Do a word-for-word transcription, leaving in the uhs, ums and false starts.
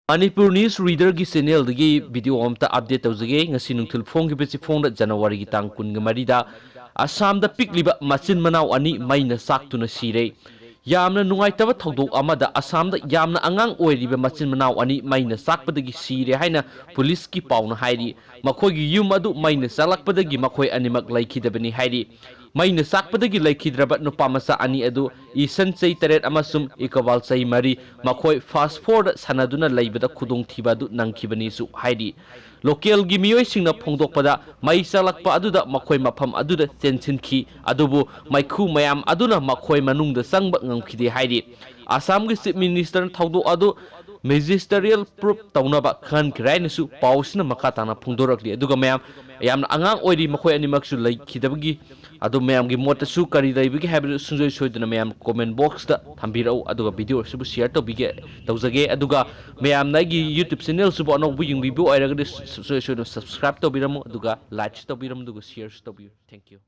Manipur news ꯔꯤꯗꯔꯒꯤ ꯆꯦꯅꯦꯜꯗꯒꯤ video ꯑꯃꯇ update ꯇꯧꯖꯒꯦ꯫ ꯉꯁꯤ ꯅꯨꯡꯊꯤꯜ ꯐꯣꯡꯈꯤꯕꯁꯤ ꯐꯣꯡꯗ ꯖꯅꯋꯥꯔꯤꯒꯤ ꯇꯥꯡ ꯀꯨꯟꯒ ꯃꯔꯤꯗ ꯑꯁꯥꯝꯗ ꯄꯤꯛꯂꯤꯕ ꯃꯆꯤꯟ ꯃꯅꯥꯎ ꯑꯅꯤ ꯃꯩꯅ ꯆꯥꯛꯇꯨꯅ ꯁꯤꯔꯦ꯫ ꯌꯥꯝꯅ ꯅꯨꯡꯉꯥꯏꯇꯕ ꯊꯧꯗꯣꯛ ꯑꯃꯗ ꯑꯁꯥꯝꯗ ꯌꯥꯝꯅ ꯑꯉꯥꯡ ꯑꯣꯏꯔꯤꯕ ꯃꯆꯤꯟ ꯃꯅꯥꯎ ꯑꯅꯤ ꯃꯩꯅ ꯆꯥꯛꯄꯗꯒꯤ ꯁꯤꯔꯦ ꯍꯥꯏꯅ ꯄꯨꯂꯤꯁꯀꯤ ꯄꯥꯎꯅ ꯍꯥꯏꯔꯤ꯫ ꯃꯈꯣꯏꯒꯤ ꯌꯨꯝ ꯑꯗꯨ ꯃꯩꯅ ꯆꯥꯛꯂꯛꯄꯗꯒꯤ ꯃꯈꯣꯏ ꯑꯅꯤꯃꯛ ꯂꯩꯈꯤꯗꯕꯅꯤ ꯍꯥꯏꯔꯤ꯫ ꯃꯩꯅ ꯆꯥꯛꯄꯗꯒꯤ ꯂꯩꯈꯤꯗ꯭ꯔꯕ ꯅꯨꯄꯥ ꯃꯆꯥ ꯑꯅꯤ ꯑꯗꯨ ꯏꯁꯟ ꯆꯍꯤ ꯇꯔꯦꯠ ꯑꯃꯁꯨꯡ ꯏꯀꯕꯥꯜ ꯆꯍꯤ ꯃꯔꯤ, ꯃꯈꯣꯏ ꯐꯥꯁ ꯐꯣꯔꯗ ꯁꯥꯟꯅꯗꯨꯅ ꯂꯩꯕꯗ ꯈꯨꯗꯣꯡꯊꯤꯕ ꯑꯗꯨ ꯅꯪꯈꯤꯕꯅꯤꯁꯨ ꯍꯥꯏꯔꯤ꯫ ꯂꯣꯀꯦꯜꯒꯤ ꯃꯤꯑꯣꯏꯁꯤꯡꯅ ꯐꯣꯡꯗꯣꯛꯄꯗ, ꯃꯩ ꯆꯥꯛꯂꯛꯄ ꯑꯗꯨꯗ ꯃꯈꯣꯏ ꯃꯐꯝ ꯑꯗꯨꯗ ꯆꯦꯟꯁꯤꯟꯈꯤ, ꯑꯗꯨꯕꯨ ꯃꯩꯈꯨ ꯃꯌꯥꯝ ꯑꯗꯨꯅ ꯃꯈꯣꯏ ꯃꯅꯨꯡꯗ ꯆꯪꯕ ꯉꯝꯈꯤꯗꯦ ꯍꯥꯏꯔꯤ꯫ ꯑꯁꯥꯝꯒꯤ ꯆꯤꯐ ꯃꯤꯅꯤꯁꯇꯔꯅ ꯊꯧꯗꯣꯛ ꯑꯗꯨ ꯃꯦꯖꯤꯁꯇꯔꯤꯌꯦꯜ ꯄ꯭ꯔꯨꯐ ꯇꯧꯅꯕ ꯈꯟꯈ꯭ꯔꯦ ꯍꯥꯏꯅꯁꯨ ꯄꯥꯎꯁꯤꯅ ꯃꯈꯥ ꯇꯥꯅ ꯐꯣꯡꯗꯣꯔꯛꯂꯤ꯫ ꯑꯗꯨꯒ ꯃꯌꯥꯝ, ꯌꯥꯝꯅ ꯑꯉꯥꯡ ꯑꯣꯏꯔꯤ ꯃꯈꯣꯏ ꯑꯅꯤꯃꯛꯁꯨ ꯂꯩꯈꯤꯗꯕꯒꯤ꯫ ꯑꯗꯨ ꯃꯌꯥꯝꯒꯤ ꯃꯣꯠꯇꯁꯨ ꯀꯔꯤ ꯂꯩꯕꯒꯦ ꯍꯥꯏꯕꯗꯨ ꯁꯨꯡꯁꯣꯏ ꯁꯣꯏꯗꯅ ꯃꯌꯥꯝ ꯀꯣꯃꯦꯟ ꯕꯣꯛꯁꯇ ꯊꯝꯕꯤꯔꯛꯎ꯫ ꯑꯗꯨꯒ ꯚꯤꯗꯤꯑꯣ ꯑꯁꯤꯕꯨ ꯁꯤꯌꯔ ꯇꯧꯕꯤꯒꯦ, ꯇꯧꯖꯒꯦ꯫ ꯑꯗꯨꯒ ꯃꯌꯥꯝꯅ ꯑꯩꯒꯤ ꯌꯨꯇ꯭ꯌꯨꯕ ꯆꯦꯅꯦꯜꯁꯤꯕꯨ ꯑꯅꯧꯕ ꯌꯦꯡꯕꯤꯕ ꯑꯣꯏꯔꯒꯗꯤ ꯁꯨꯡꯁꯣꯏ ꯁꯣꯏꯗꯅ ꯁꯕꯁꯀ꯭ꯔꯥꯏꯕ ꯇꯧꯕꯤꯔꯝꯃꯨ, ꯑꯗꯨꯒ ꯂꯥꯏꯛꯁꯨ ꯇꯧꯕꯤꯔꯝꯃꯨ, ꯑꯗꯨꯒ ꯁꯤꯌꯔꯁꯨ ꯇꯧꯕꯤꯌꯨ꯫ Thank you꯫